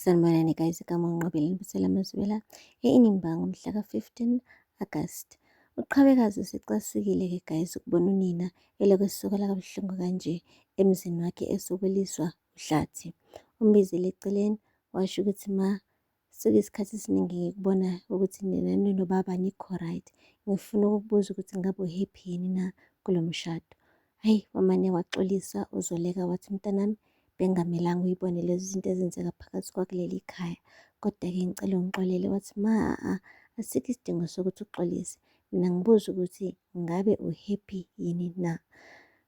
Sanibonani guys, igama uNqobile Nibusela Mazwela e-Inimba ngomhla ka-15 August. Uqhawekazi usecasukile-ke guys ukubona unina elokhu esokola kabuhlungu kanje emzini wakhe esokoliswa uHlathi. Umbizele eceleni washo ukuthi ma sekuyisikhathi esiningi ngikubona ukuthi nina ninobaba anikho right. Ngifuna ukukubuza ukuthi ngabe u-happy yini na kulo mshado. Hhayi, wamane waxolisa uZoleka wathi mntanami bengamelanga uyibone lezi zinto ezenzeka phakathi kwakuleli khaya. Kodwa-ke ngicela ungixolele. Wathi ma a asikho isidingo sokuthi uxolise. Mina ngibuza ukuthi ngabe u-happy yini na?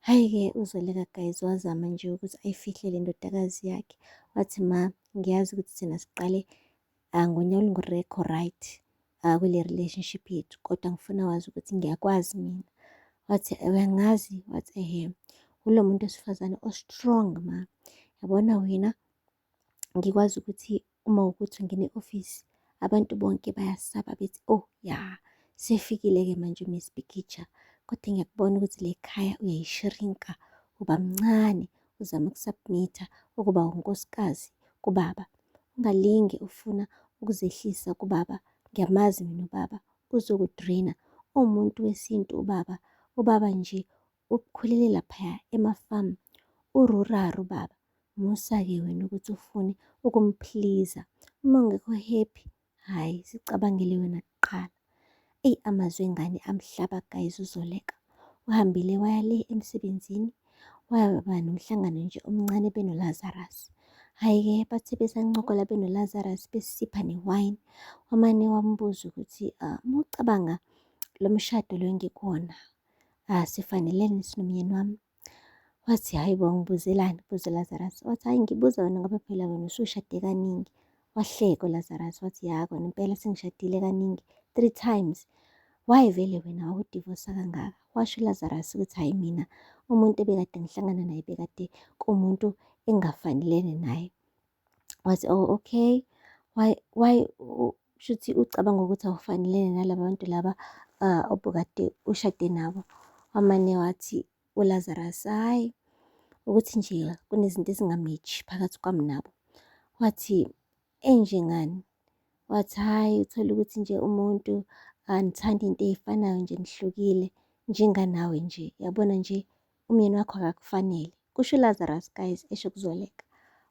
Hhayi-ke uZoleka guys wazama nje ukuthi ayifihle le ndodakazi yakhe. Wathi ma ngiyazi ukuthi thina siqale ngonyaka olungurekho right kule relationship yethu kodwa ngifuna wazi ukuthi ngiyakwazi mina. Wathi uyangazi? Wathi ehhe. Ulo muntu wesifazane o-strong ma. Yabona wena ngikwazi ukuthi uma ukuthi ungena e-ofisi abantu bonke bayasaba bethi oh ya sefikile-ke manje uMiss Bikitsha. Kodwa ngiyakubona ukuthi le khaya uyayishirinka uba mncane uzama ukusubmitha ukuba unkosikazi kubaba. Ungalinge ufuna ukuzehlisa kubaba, ngiyamazi mina ubaba uzokudraina. Uwumuntu wesintu ubaba, ubaba nje ukhulele laphaya emafamu, u-rural ubaba. Musa-ke wena ukuthi ufune ukumphiliza. Uma ungekho happy, hhayi zicabangele wena kuqala. Eyi amazwi engane amhlaba guys uZoleka. Uhambile waya le emsebenzini waba nomhlangano nje omncane benoLazarus. Hhayi-ke bathe besancokola benoLazarus besipha newayini, wamane wambuza ukuthi uma ucabanga lo mshado lo engikuwona sifanelene sinomyeni wami? Wathi hhayi bo ngibuzelani? Kubuza uLazarus. Wathi hhayi ngibuza wena ngoba phela wena usushade kaningi. Wahleka uLazarus wathi ya kona impela sengishadile kaningi, 3 times. Why vele wena wawudivosa kangaka? Washo uLazarus ukuthi hhayi mina umuntu ebekade ngihlangana naye bekade kuwumuntu engingafanelene naye. Wathi oh okay, why shuthi ucabanga ukuthi awufanelene nalaba bantu laba obukade ushade nabo. Wamane wathi uLazarus hhayi ukuthi nje kunezinto ezingametshi phakathi kwami nabo. Wathi enjengani? Wathi hhayi uthole ukuthi nje umuntu anithandi into ey'fanayo nje nihlukile njenganawe nje yabona nje umyeni wakho akakufanele. Kusho uLazarus guys esho kuZoleka.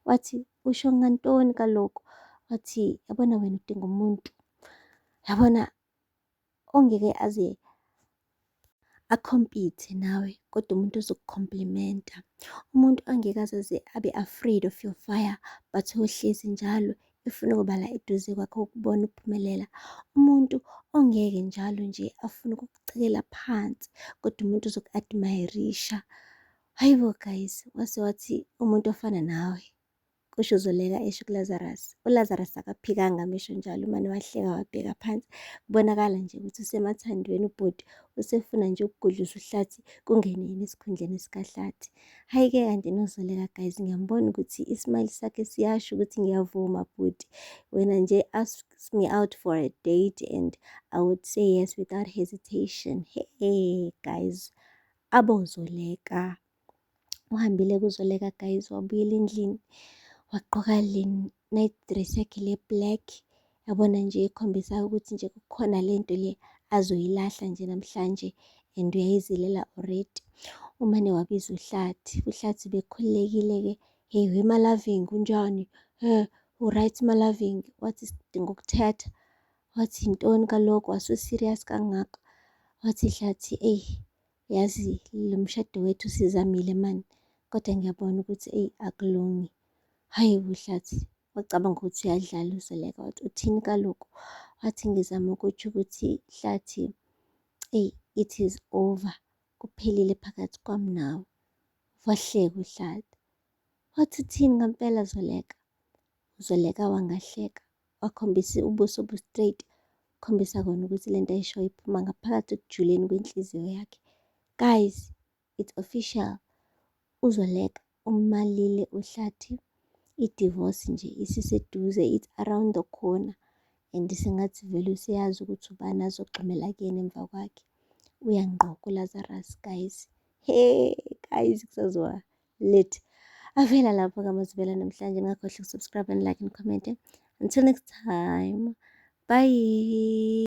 Wathi usho ngantoni kalokhu? Wathi yabona wena udinga umuntu yabona ongeke aze akhompithe nawe kodwa umuntu ozokucomplimenta, umuntu angeke aze abe afraid of your fire but ohlezi njalo efuna ukuba la eduze kwakho ukubona uphumelela, umuntu ongeke njalo nje afune ukukucekela phansi kodwa umuntu ozoku-admirisha. Hayi bo guys, wase wathi umuntu ofana nawe kusho uZoleka esho kuLazarus. ULazarus akaphikanga misho njalo, umane wahleka wabheka phansi. Kubonakala nje ukuthi usemathandweni ubhuti, usefuna nje ukugudluza uHlathi kungene yena esikhundleni sikaHlathi. Hhayi-ke kanti noZoleka guys, ngiyambona ukuthi ismile sakhe siyasho ukuthi ngiyavuma bhuti. Wena nje ask me out for a date and I would say yes without hesitation. Hey guys, aboZoleka. Uhambile kuZoleka guys, wabuyela endlini wagqoka le night dress yakhe le black, yabona nje ikhombisa ukuthi nje kukhona lento le azoyilahla nje namhlanje and uyayizilela already. Umane wabiza uHlathi, uHlathi bekhululekile-ke, hey we Malaving unjani? He u-right Malaving? Wathi sidinga ukuthetha. Wathi yintoni kalokhu wasu-serious kangaka? Wathi Hlathi eyi yazi lo mshado wethu sizamile mani kodwa ngiyabona ukuthi eyi akulungi. Hhayi bo Hlathi, wacabanga ukuthi uyadlala uZoleka, wathi uthini kalokhu? Wathi ngizama ukutsho ukuthi Hlathi, eyi it is over, kuphelile phakathi kwami nawe. Wahleka uHlathi, wathi uthini ngampela Zoleka? UZoleka wangahleka, wakhombisa ubuso obu-straight, khombisa kona ukuthi lento ayishoyo iphuma ngaphakathi ekujuleni kwenhliziyo yakhe. Guys, it's official. UZoleka umalile uHlathi, i-divorce nje isiseduze, it's around the corner and sengathi vele useyazi ukuthi ubani azogxumela kuyena emva kwakhe. Uya ngqo kuLazarus guys. Hey guys, kusazoba lit. Avela lapho-ke amazwibela namhlanje. Ningakhohlwa uku-subscribe and like and comment. Until next time, bye.